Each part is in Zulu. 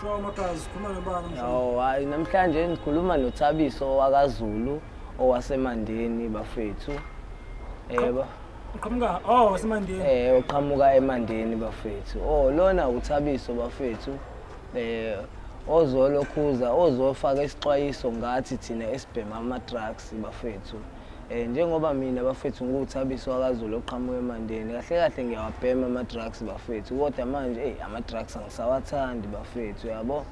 Sho amagazi, khuluma nobani mshana? Hawu, hayi, namhlanje ngikhuluma noThabiso wakaZulu owaseMandeni, bafethu. Ba Uqhamuka, oh, waseMandeni. Oqhamuka eMandeni, bafethu. Oh, lona uThabiso, bafethu. Ozolokhuza, ozofaka isixwayiso ngathi thina esibhema ama-drugs, bafethu. Njengoba mina, bafethu, nguThabiso wakaZulu oqhamuka eMandeni. Kahle kahle ngiyawabhema ama-drugs, bafethu, kodwa manje eyi, ama-drugs angisawathandi, bafethu, yabo.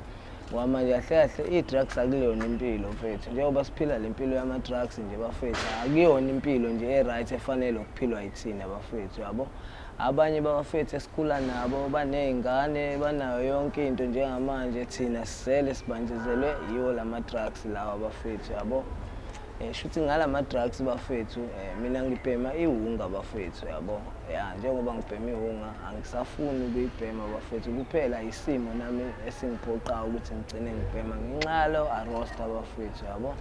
Ngoba manje kahle kahle i-drugs akuyona impilo, mfethu. Njengoba siphila le mpilo yama-drugs nje, bafethu, akuyona impilo nje e-right efanele ukuphilwa yithina, bafethu, yabo. Abanye babafethu esikhula nabo baney'ngane, banayo yonke into. Njengamanje thina sisele sibanjezelwe yiwo lama-drugs lawa, bafethu, yabo. Shuthi ngalama drugs, bafethu, mina ngibhema iwunga, bafethu, yabo. Ya, njengoba ngibhema iwunga, angisafuni ukuyibhema, bafethu, kuphela isimo nami esingiphoqayo ukuthi ngigcine ngibhema ngenxa yalo arosta, bafethu, yabo.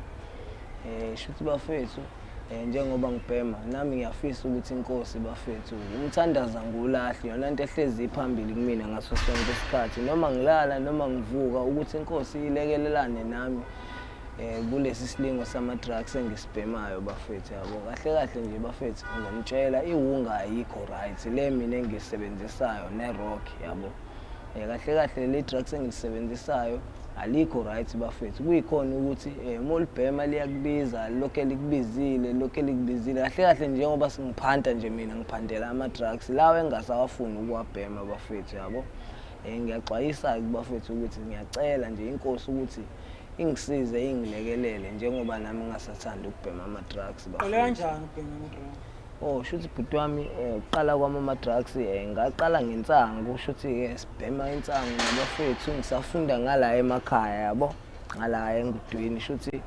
Shuthi, bafethu, njengoba ngibhema nami ngiyafisa ukuthi inkosi, bafethu, umthandaza ngiwulahli, yona nto ehlezi iphambili kumina ngaso sonke isikhathi, noma ngilala noma ngivuka, ukuthi inkosi ilekelelane nami kulesi silingo sama-drugs engisibhemayo, bafethu, yabo. Kahle kahle nje, bafethu, ngizonitshela, iwunga ayikho right le mina engiyisebenzisayo ne-rock, yabo. Kahle kahle le drugs engilisebenzisayo alikho right, bafethu. Kuyikhona ukuthi uma ulibhema liyakubiza, lokhu elikubizile, lokhu elikubizile. Kahle kahle njengoba ngiphanta nje, mina ngiphandela ama-drugs lawa engasawafuni ukuwabhema, bafethu, yabo. Ngiyaxwayisa-ke, bafethu, ukuthi ngiyacela nje inkosi ukuthi ingisize, ingilekelele, njengoba nami ngingasathandi ukubhema ama-drugs, Uqale bafethu. kanjani ukubhema ama-drugs? Oh, shuthi bhuti wami, ukuqala kwami ama-drugs, ngaqala ngensangu. Shuthi-ke sibhema insangu nabafethu ngisafunda ngala emakhaya, yabo, ngala engudwini. Shuthi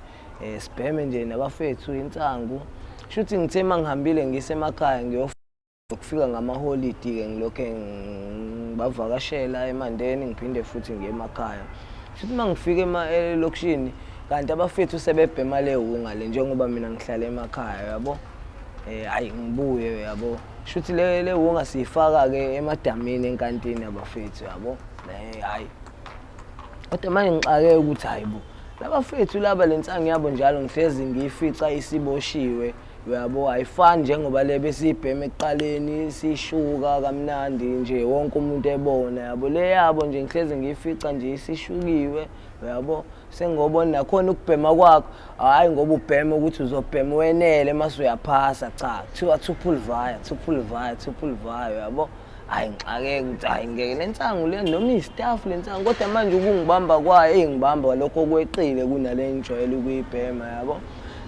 sibheme nje nabafethu insangu. Shuthi ngithe uma ngihambile ngisemakhaya ngiyofika ngamaholidi-ke, ngilokhe ngibavakashela eMandeni, ngiphinde futhi ngiye emakhaya. Shuthi uma ngifika elokishini, kanti abafethu sebebhema le wunga le, njengoba mina ngihlala emakhaya, yabo. Hayi, ngibuye, yabo. Shuthi le wunga siyifaka-ke emadamini enkantini, abafethu, yabo. Hayi, kodwa manje ngixake ukuthi hayi bo, labafethu laba le nsangu yabo njalo ngihlezi ngiyifica isiboshiwe, uyabo, ayifani njengoba le besiyibhema ekuqaleni, sishuka kamnandi nje, wonke umuntu ebona, yabo. Le yabo nje ngihlezi ngiyifica nje isishukiwe, uyabo. Sengobona nakhona ukubhema kwakho, hhayi ngoba ubhema ukuthi uzobhema wenele mase uyaphasa, cha, kuthiwa thuphulvaya, thuphulvaya, thuphulvaya, uyabo. Hhayi, ngixakeke ukuthi hhayi ngeke, le nsangu le noma iyi-stuff le nsangu, kodwa manje ukungibamba kwayo, ey'ngibamba lokho okweqile kunale engijwayele ukuyibhema, yabo.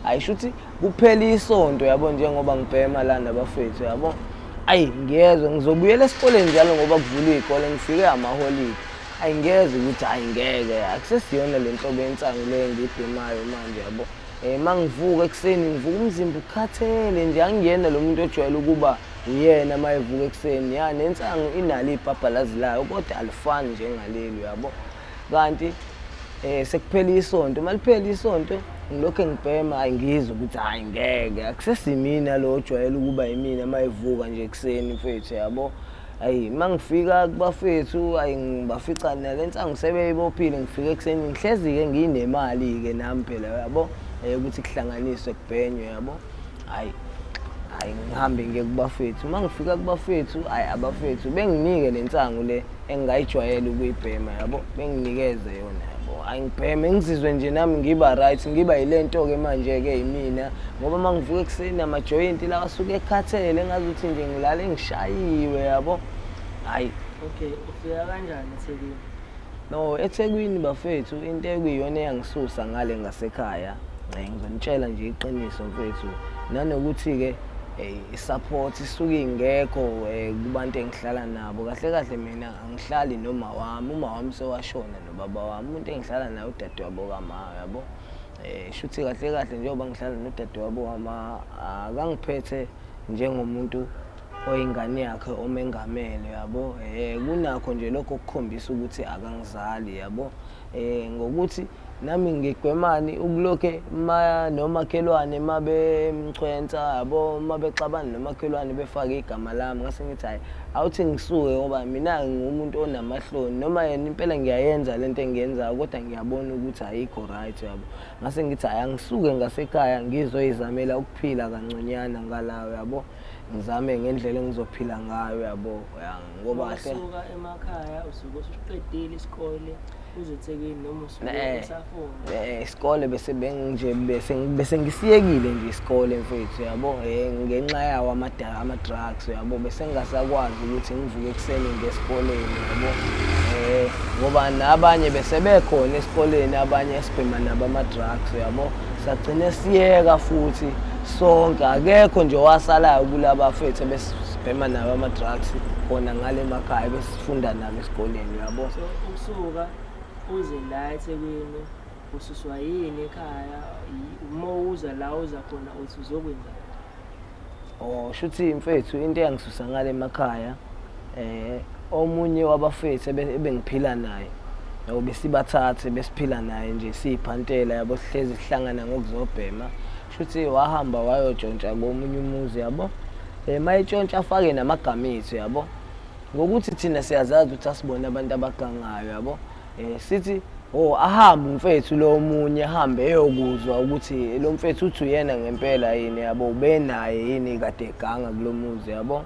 Hhayi, shuthi kuphela isonto, yabo, njengoba ngibhema la nabafethu, yabo. Ayi, ngiyezwa ngizobuyela esikoleni njalo ngoba kuvulwa iy'kole, ngifike amaholidi. Ayi, ngiyezwa ukuthi hhayi ngeke, akusesiyona le nhlobo yensangu le engiyibhemayo manje, yabo. Uma ngivuka ekuseni, ngivuka umzimba ukhathele nje, angiyena lo muntu ojwayele ukuba uyena uma evuka ekuseni. Ya, nensangu inalo ibhabhalazi layo, kodwa alifani njengaleli, uyabo. Kanti sekuphela isonto, uma liphela isonto ngilokhu ngibhema, hayi ngizwe ukuthi hhayi ngeke, akusesimina lo ojwayele ukuba yimina uma evuka nje ekuseni, mfethu, yabo. Ayi, uma ngifika kubafethu, ayi, ngibafica nale nsangu sebeyibophile. Ngifike ekuseni ngihlezi-ke nginemali-ke nami phela, yabo, ukuthi kuhlanganiswe kubhenywe, yabo. Hhayi, hhayi, ngihambe ngiye kubafethu. Uma ngifika kubafethu, hhayi, abafethu benginike le nsangu le engingayijwayele ukuyibhema, yabo, benginikeze yona, yabo. Hhayi, ngibheme ngizizwe nje nami ngiba right, ngiba yile nto-ke manje-ke yimina, ngoba uma ngivuka ekuseni amajoyinti lawa asuke ekhathele, engazuthi nje ngilale ngishayiwe, yabo. Hhayi. Okay, ufika kanjani eThekwini? No, eThekwini, bafethu, into ekuyiyona eyangisusa ngale ngasekhaya, ngizonitshela nje iqiniso, mfethu, nanokuthi-ke i-support isuke ingekho kubantu engihlala nabo. Kahle kahle mina angihlali noma wami, uma wami sewashona nobaba wami, umuntu engihlala naye udadewabo kama, yabo. Shuthi kahle kahle njengoba ngihlala nodadewabo wama, akangiphethe njengomuntu Oyingane yakhe omengamele, yabo. Kunakho nje lokho okukhombisa ukuthi akangizali, yabo. Ngokuthi nami ngigwemani ukulokhe ma nomakhelwane mabemchwensa, yabo, mabexabana nomakhelwane befake igama lami, ngase ngithi hhayi, awuthi ngisuke ngoba mina ngingumuntu onamahloni, noma yena impela ngiyayenza lento engiyenzayo kodwa ngiyabona ukuthi ayikho right, yabo. Ngase ngithi hhayi, angisuke ngasekhaya ngizoyizamela ukuphila kanconyana ngalawo, yabo, ngizame ngendlela engizophila ngayo, yabo, ya, ngoba kahle Usuka emakhaya usuke usuqedile isikole uze eThekwini noma usuke usafunda? Isikole bese benginje bese ngisiyekile nje isikole mfethu, yabo, ngenxa yawo ama-drugs, yabo, bese ngingasakwazi ukuthi ngivuke ekuseni ngesikoleni, yabo, ngoba nabanye bese bekhona esikoleni, abanye esibhema nabo ama-drugs, yabo, sagcine siyeka futhi sonke, akekho nje owasalayo kulaba fethu ebesibhema nabo ama-drugs khona ngale emakhaya besifunda nabo esikoleni, yabo. So ukusuka uze la eThekwini ususwa yini ekhaya? Uma uza la uza khona uthi uzokwenzani? Oh, shuthi mfethu into eyangisusa ngale emakhaya, omunye wabafethu ebengiphila naye, yabo, besibathathe besiphila naye nje siyiphantela, yabo, sihlezi sihlangana ngokuzobhema, shuthi wahamba wayotshontsha komunye umuzi, yabo, mayetshontsha afake namagamithu, yabo, ngokuthi thina siyazazi ukuthi asibone abantu abagangayo, yabo, sithi oh ahambe umfethu lo omunye, ahambe eyokuzwa ukuthi lo mfethu uthi uyena ngempela yini, yabo, ubenaye yini kade eganga kulo muzi, yabo,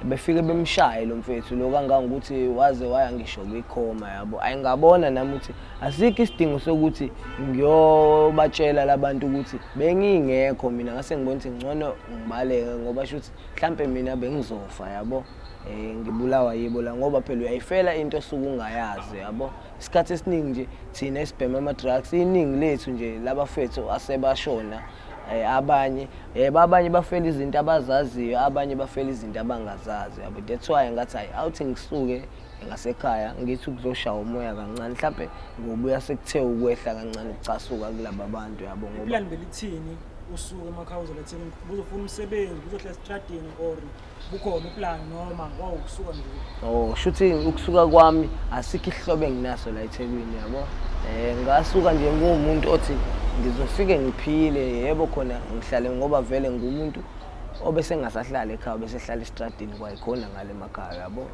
befike bemshaye lo mfethu lo kangangokuthi waze waya ngisho kwikhoma, yabo. Ayingabona nami ukuthi asikho isidingo sokuthi ngiyobatshela labantu ukuthi bengingekho mina, ngase ngibona ukuthi ngcono ngibaleke ngoba shuthi mhlampe mina bengizofa, yabo, ngibulawa yibo la, ngoba phela uyayifela into osuke ungayazi, yabo. Isikhathi esiningi nje thina esibhema ama-drugs, iningi lethu nje labafethu asebashona, abanye yebo, abanye bafela izinto abazaziyo, abanye bafela izinto abangazazi, yabo. That's why ngathi hayi, awuthi ngisuke ngasekhaya ngithi ukuzoshaya umoya kancane, mhlampe ngobuya sekuthe ukwehla kancane ukucasuka kulaba bantu, yabo, ngoba Iplani belithini usuke emakhaya uze la eThekwini? Ubuzofuna umsebenzi, ubuzohlala esitradini or bukhona uplani noma wawukusuka nje? Oh, shuthi ukusuka kwami asikho isihlobo enginaso la eThekwini, yabo. Ngasuka nje nguwumuntu othi ngizofike ngiphile, yebo, khona ngihlale ngoba vele ngumuntu obese ngingasahlali ekhaya, bese hlala esitradini kwayikhona ngale emakhaya, yabo.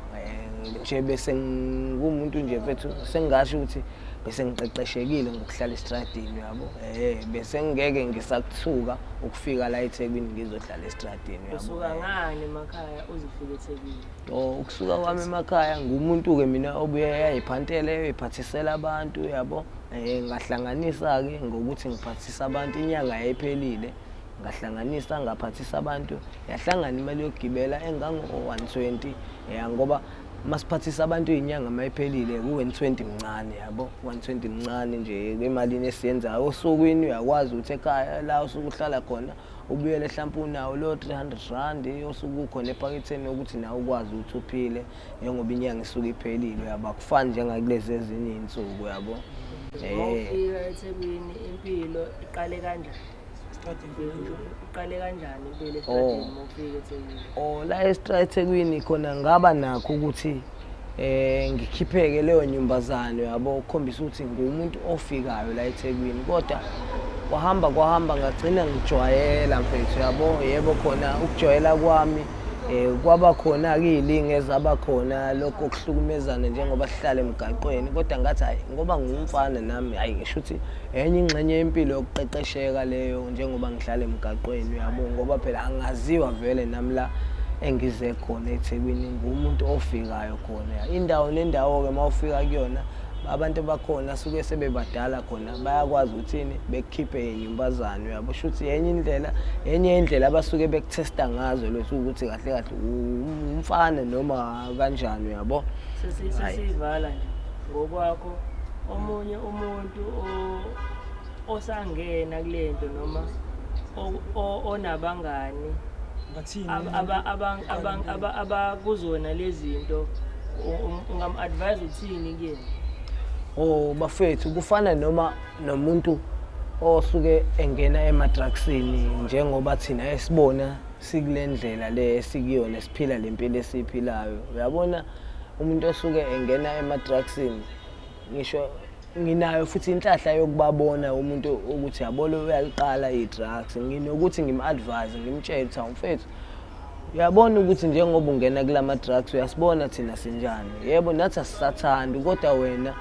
Nje bese nguwumuntu nje mfethu, sengingasho ukuthi bese ngiqeqeshekile ngokuhlala esitradini, yabo. Bese ngeke ngisakuthuka ukufika la eThekwini ngizohlala esitradini, yabo. Usuka ngani emakhaya uze ufike eThekwini? Oh, ukusuka kwami emakhaya ngumuntu-ke mina obuye yayiphantela eyiphathisela abantu, yabo. Ngahlanganisa-ke ngokuthi ngiphathise abantu, inyanga yayiphelile, ngahlanganisa ngaphathisa abantu, yahlangana imali yokugibela engango-120, ya, ngoba masiphathisa abantu inyanga mayiphelile ku-120 mncane, yabo, 120 mncane nje emalini esiyenzayo osukwini. Uyakwazi ukuthi ekhaya la usuke uhlala khona ubuyele hlampe unawo lo 300 rand osuke ukhona ephaketheni ukuthi nawe ukwazi ukuthi uphile njengoba inyanga isuke iphelile, yabo, akufani njengakulezi ezinye iy'nsuku, yabo. Uma ufika eThekwini impilo iqale kanjani? Esitradini. Iqale kanjani impilo esitradini uma ufika eThekwini? Oh, la eThekwini khona ngaba nakho ukuthi ngikhipheke leyo nyumbazane, yabo, ukukhombisa ukuthi ngumuntu ofikayo la eThekwini, kodwa kwahamba kwahamba ngagcina ngijwayela mfethu, yabo. Yebo, khona ukujwayela kwami kwaba khona-ke iy'lingi ezaba khona lokho okuhlukumezana njengoba sihlala emgaqweni, kodwa ngathi hhayi, ngoba ngumfana nami, hhayi, ngisho ukuthi enye ingxenye yempilo yokuqeqesheka leyo njengoba ngihlala emgaqweni, uyabo, ngoba phela angaziwa vele nami la engize khona eThekwini ngumuntu ofikayo khona. Indawo nendawo-ke uma ufika kuyona abantu bakhona suke sebebadala khona bayakwazi ukuthini bekukhiphe inyumbazane, uyabo, shuthi enye indlela, enye indlela abasuke bekuthesta ngazo lothu ukuthi kahle kahle umfana noma kanjani, uyabo. Hhayi. Sesivala nje ngokwakho, omunye umuntu osangena kulento noma onabangani Ngathini? Abakuzona lezi zinto, ungam-advise uthini kuyena? Oh bafethu, kufana noma nomuntu osuke engena ema-drugsini njengoba thina esibona. Sikule ndlela le esikuyona, siphila le mpilo esiyiphilayo. Uyabona, umuntu osuke engena ema-drugsini, ngisho nginayo futhi inhlahla yokubabona umuntu ukuthi yabo lo uyaliqala i-drugs, nginokuthi ngim-advise, ngimtshele ukuthi hawu mfethu, uyabona ukuthi njengoba ungena kulama drugs uyasibona thina sinjani. Yebo, nathi asisathandi, kodwa wena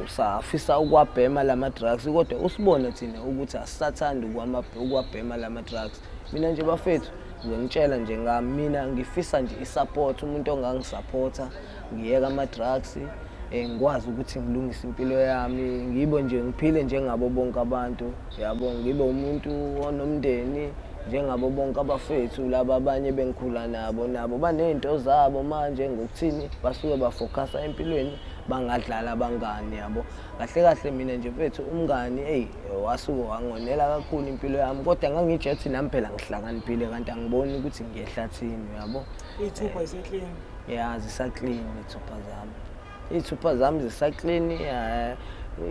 usafisa ukuwabhema lama drugs, kodwa usibone thina ukuthi asisathandi ukuwabhema lama drugs. Mina nje bafethu, ngiyonitshela nje ngami, mina ngifisa nje i-support, umuntu ongangisupporta ngiyeka ama-drugs, ngikwazi ukuthi ngilungise impilo yami, ngibe nje ngiphile njengabo bonke abantu, yabo, ngibe umuntu onomndeni njengabo bonke abafethu laba abanye bengikhula nabo, nabo baney'nto zabo manje. Ngokuthini basuke bafokhasa empilweni, bangadlala abangani, yabo. Kahle kahle mina nje mfethu, umngani eyi wasuke wangonela kakhulu impilo yami, kodwa ngangitshe ukuthi nami phela ngihlakaniphile, kanti angiboni ukuthi ngiyehlathini, uyabo. Iy'thupha zise-clean? Ya, zisa-clean iy'thupha zami, iy'thupha zami zisa-clean.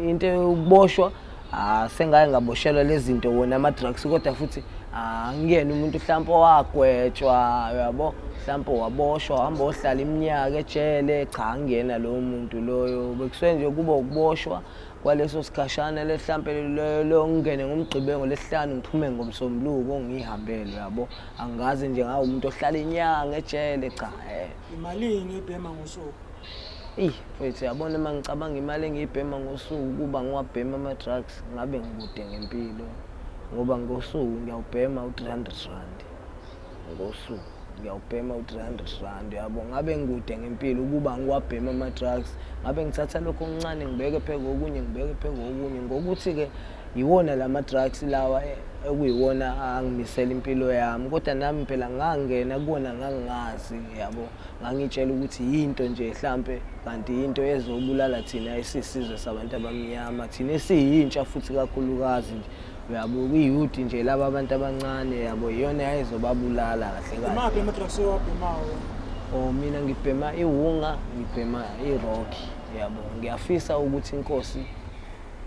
Into yokuboshwa, ah, sengake ngaboshelwa lezi zinto wona ama-drugs, kodwa futhi angiyena umuntu mhlawumpe owagwetshwa, uyabo, mhlawumpe waboshwa wahamba wohlala iminyaka ejele. Cha, angiyena lowo muntu loyo. Bekusuke nje kuba ukuboshwa kwaleso sikhashana le, hlampe lo ngingene ngomgqibelo, ngolesihlanu ngiphume ngomsombuluko, ngiyihambele, uyabo. Angikaze nje ngabe umuntu ohlala inyanga ejele, cha. Imalini ebhema ngosuku? Eyi mfethu, yabona uma ngicabanga imali engiyibhema ngosuku, kuba ngiwabhema ama-drugs, ngabe ngikude ngempilo, ngoba ngosuku ngiyawubhema u-R300. Ngosuku ngiyawubhema u-R300, yabo. Ngabe ngikude ngempilo ukuba ngiwabhema ama-drugs, ngabe ngithatha lokho okuncane ngibeke phezu kokunye, ngibeke phezu kokunye. Ngokuthi-ke iwona la ma-drugs lawa ekuyiwona angimisela impilo yami, kodwa nami phela ngangena kuwona ngangingazi, yabo. Ngangitshela ukuthi yinto nje hlampe, kanti yinto ezobulala thina esisizwe sabantu abamnyama, thina esiyintsha futhi kakhulukazi nje, uyabo, kwi-youth nje laba abantu abancane, yabo, iyona yayizobabulala kahle kahle. Imaphi ama-drugs owabhemayo? Oh, mina ngibhema iwunga, ngibhema i-rock, yabo. Ngiyafisa ukuthi inkosi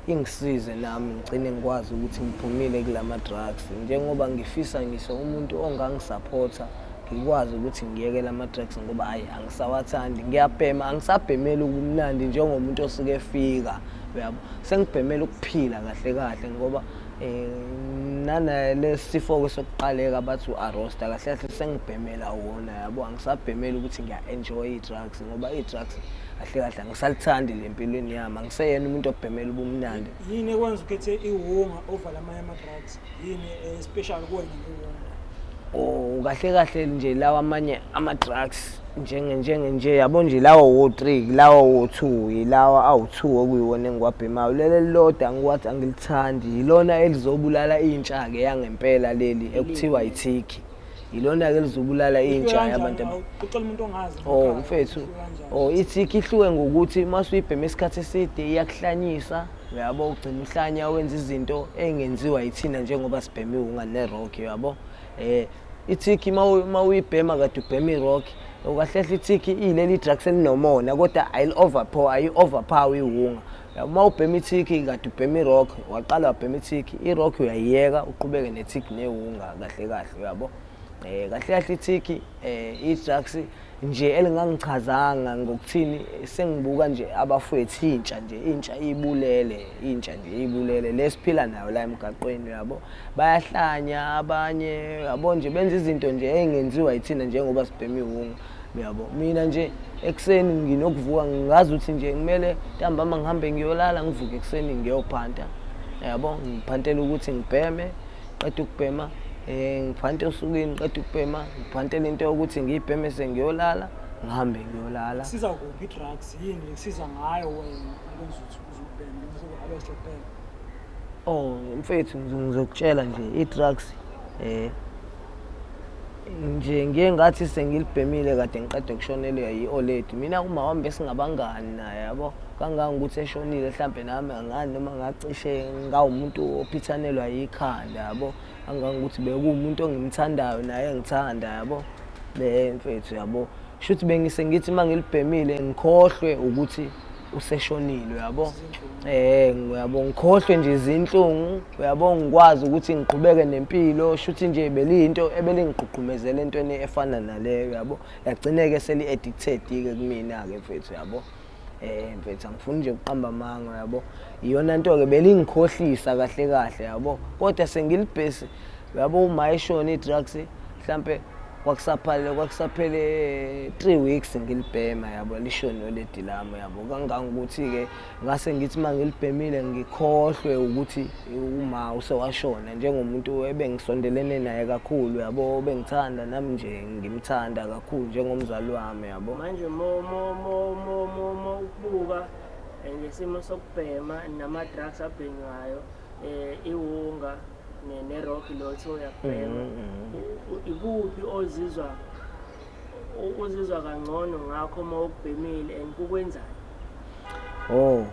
ingisize nami ngigcine ngikwazi ukuthi ngiphumile kulama drugs, njengoba ngifisa ngisho umuntu ongangisupporta ngikwazi ukuthi ngiyeke lama drugs, ngoba hayi angisawathandi. Ngiyabhema, angisabhemeli ubumnandi njengomuntu osuke efika, uyabo, sengibhemela ukuphila kahle kahle, ngoba nalesifo sokuqaleka bathi u-arrosta, kahle kahle sengibhemela wona, yabo. Angisabhemeli ukuthi ngiya-enjoy i-drugs, ngoba i-drugs kahle kahle angisalithandi le empilweni yami, angiseyena umuntu obhemela ubumnandi. Yini ekwenza ukhethe iwunga over lamanye ama-drugs? Yini special kuwena ngewunga? Oh, kahle kahle nje lawa amanye ama-drugs njenge njenge nje, yabo nje, lawa wo-three, lawa wo-two, yilawa awu-two okuyiwona engiwabhemayo. Leli elilodwa angikwathi angilithandi, yilona elizobulala intsha-ke yangempela, leli ekuthiwa ithiki, yilona-ke elizobulala intsha yabantu. Ucela umuntu ongazi. Oh mfethu, oh, ithiki ihluke ngokuthi uma usuyibhema isikhathi eside iyakuhlanyisa, uyabo, ugcina uhlanya wenza izinto ey'ngenziwa yithina njengoba sibhema iwunga ne-rock, uyabo. Ithiki uma uyibhema kade ubhema i-rock, kahle kahle ithiki iyileli drugs elinomona, kodwa ayili-overpower, ayi-overpower iwunga. Uma ubhema ithiki kade ubhema i-rock, waqala wabhema ithiki, i-rock uyayiyeka uqhubeke nethiki newunga kahle kahle, uyabo. Kahle kahle ithiki i-drugs nje elingangichazanga ngokuthini, sengibuka nje abafowethu, intsha nje, intsha ibulele, intsha nje ibulele lesiphila nayo la emgaqweni, uyabo, bayahlanya abanye, yabo nje, benza izinto nje ey'ngenziwa yithina njengoba sibhema iwunga, uyabo. Mina nje ekuseni nginokuvuka ngingazi ukuthi nje kumele ntambama ngihambe ngiyolala, ngivuke ekuseni ngiyophanta, yabo, ngiphantela ukuthi ngibheme, qeda ukubhema ngiphante osukwini, qeda ukubhema ngiphantela into yokuthi ngiyibheme sengiyolala, ngihambe ngiyolala. Kusiza kuphi i-drugs? Yini lekusiza ngayo wena ukwenza ukuthi uzubheme noma abe sokubhema? Oh mfethu, ngizokutshela nje, i-drugs nje ngiye ngathi sengilibhemile kade ngiqeda ukushonelwa yi-oledi. Mina uma wami besingabangani naye, yabo, kangangokuthi eshonile hlampe nami angani noma ngacishe ngawumuntu ophithanelwa yikhanda, yabo, kangangokuthi bekuwumuntu engimthandayo naye engithanda, yabo, be mfethu, yabo. Shuthi bengise ngithi uma ngilibhemile ngikhohlwe ukuthi Useshonile, uyabo. Uyabo, ngikhohlwe nje izinhlungu, uyabo, ngikwazi ukuthi ngiqhubeke nempilo. Shuthi nje beliyinto ebelingigqugqumezela entweni efana naleyo, uyabo. Yagcine-ke seli-addicted-ke kumina-ke mfethu, uyabo. Mfethu, angifuni nje ukuqamba amanga, uyabo. Iyona nto-ke belingikhohlisa kahle kahle, yabo, kodwa sengilibhesi, uyabo. Uma eshona i-drugs, mhlampe kwakusaphele 3 weeks ngilibhema, yabo, lishone oledi lami, yabo, kangangokuthi-ke ngase ngithi uma ngilibhemile ngikhohlwe ukuthi uma usewashona, njengomuntu ebengisondelene naye kakhulu, yabo, bengithanda nami nje ngimthanda kakhulu njengomzali wami, yabo. Manje mo mo mo mo mo mo ukubuka ngesimo sokubhema nama-drugs abhenywayo, iwunga ne-rock lotho uyakubhema, ikuphi ozizwa uzizwa kangcono ngakho uma ukubhemile and kukwenzani? Oh,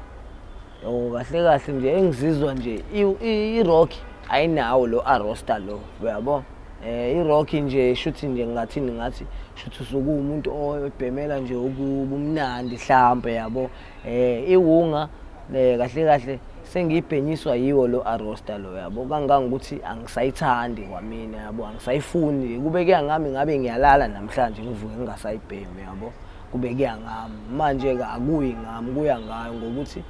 kahle kahle nje engizizwa nje i-rock ayinawo lo arosta lo, uyabo. I-rock nje shuthi nje ngathini, ngathi shuthi usuke umuntu obhemela nje ubumnandi hlampe, yabo. Iwunga kahle kahle sengiyibhenyiswa yiwo lo arosta lo, yabo, kangangokuthi angisayithandi kwamina, yabo, angisayifuni. Kube kuya ngami ngabe ngiyalala namhlanje ngivuke ngingasayibhemi, yabo, kube kuya ngami. Manje-ke akuyi ngami, kuya ngayo ngokuthi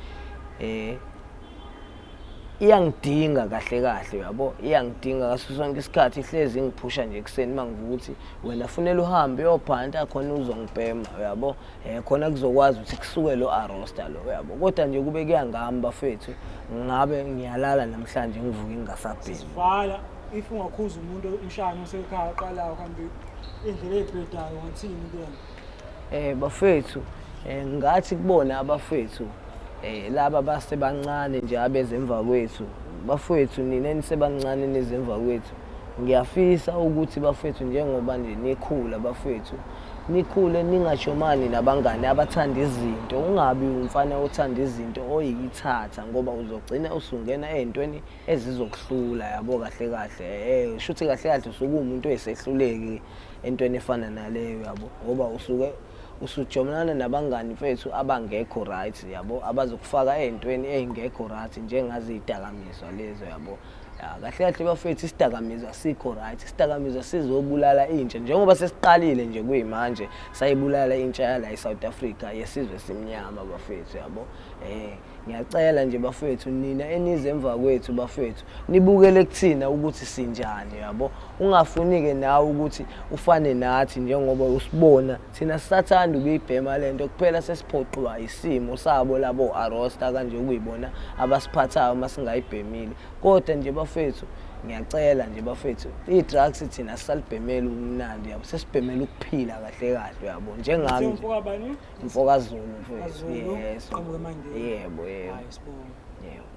iyangidinga kahle kahle, uyabo, iyangidinga ngaso sonke isikhathi. Ihlezi ingiphusha nje ekuseni uma ngivuka ukuthi wena funela uhambe uyophanta khona uzongibhema, uyabo, khona kuzokwazi ukuthi kusuke lo arosta lo, uyabo. Kodwa nje kube kuya ngami bafethu, ngabe ngiyalala namhlanje ngivuke ngingasabhemi. Sivala, if ungakhuza umuntu umshana osekhaya oqalayo kuhambe indlela ey'bhedayo, ungathini kuyena? Bafethu, ngathi kubona abafethu laba basebancane nje abezemva kwethu, bafethu, nina enisebancane nizemva kwethu, ngiyafisa ukuthi bafethu, njengoba nje nikhula bafethu, nikhule ningajomani nabangani abathanda izinto. Ungabi umfana othanda izinto oyithatha, ngoba uzogcina usungena ey'ntweni ezizokuhlula, yabo. Kahle kahle shuthi kahle kahle usuke uwumuntu oyisehluleki entweni efana naleyo, yabo, ngoba usuke usujomelana nabangani mfethu abangekho right, yabo, abazokufaka ey'ntweni ey'ngekho right njengaziy'dakamizwa lezo, yabo. Ya, kahle kahle bafethu, isidakamizwa asikho right. Isidakamizwa sizobulala intsha njengoba sesiqalile nje kuyimanje sayibulala intsha yala e-South Africa yesizwe esimnyama bafethu, yabo. Ngiyacela nje bafethu, nina enize emva kwethu bafethu, nibukele kuthina ukuthi sinjani, yabo. Ungafuni-ke nawe ukuthi ufane nathi njengoba usibona thina sisathanda ukuyibhema lento, kuphela sesiphoqiwa isimo sabo labo arosta kanje okuyibona abasiphathayo uma singayibhemile. Kodwa nje bafethu, ngiyacela nje bafethu, i-drugs thina sisalibhemela ubumnandi, yabo, sesibhemela ukuphila kahle kahle, yabo, njengami nje. Mfoka bani? Mfoka Zulu mfethu. KaZulu, yes. Qhamuka eMandeni. Yebo. Hayi, sibonge. Yebo.